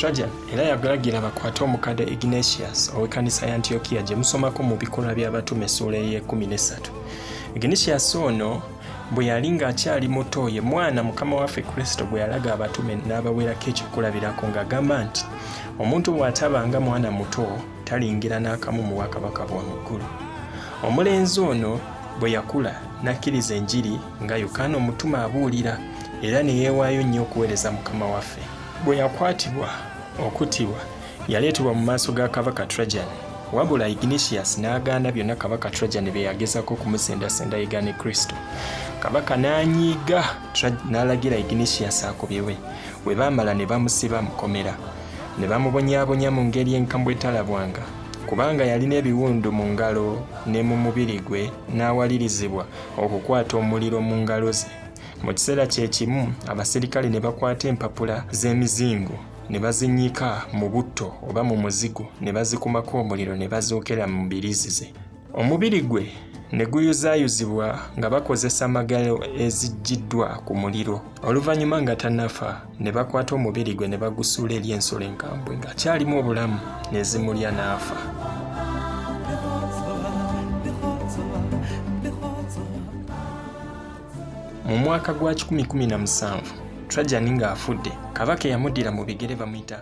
Trajan era yagalagira bakwate omukadde Ignatius ow'ekkanisa ya Antiokiya gye musomako mu bikolwa by'abatume essuula ey'ekumi n'essatu. Ignatius ono bwe yali ng'akyali muto ye mwana mukama waffe Kristo gwe yalaga abatume n'abawerako ekyokulabirako ng'agamba nti omuntu bw'ataba nga mwana muto talingira n'akamu mu bwakabaka bwa mu ggulu. Omulenzi ono bwe yakula n'akkiriza enjiri nga Yokaana omutume abuulira era ne yeewaayo nnyo okuweereza mukama waffe. Bwe yakwatibwa okuttibwa, yaleetebwa mu maaso ga Kabaka Trajan, wabula Ignatius n'agaana byonna Kabaka Trajan bye yagezaako okumusendasenda yegaane Kristo. Kabaka n'anyiiga n'alagira Ignatius akubibwe. Bwe baamala ne bamusiba mu kkomera, ne bamubonyaabonya mu ngeri enkambwe etalabwanga, kubanga yalina ebiwundu mu ngalo ne mu mubiri gwe n'awalirizibwa okukwata omuliro mu ngalo ze. Mu kiseera kye kimu abaserikale ne bakwata empapula z'emizingo ne bazinnyika mu butto oba mu muzigo ne bazikumako omuliro ne bazookera mu mbiriizi ze. Omubiri gwe ne guyuzaayuzibwa nga bakozesa magalo eziggyiddwa ku muliro. Oluvannyuma nga tannafa ne bakwata omubiri gwe ne bagusuula eri ensolo enkambwe ng'akyalimu obulamu ne zimulya n'afa. Mu mwaka gwa 117 Trajan ng'afudde, kabaka eyamuddira mu bigere bamuyita.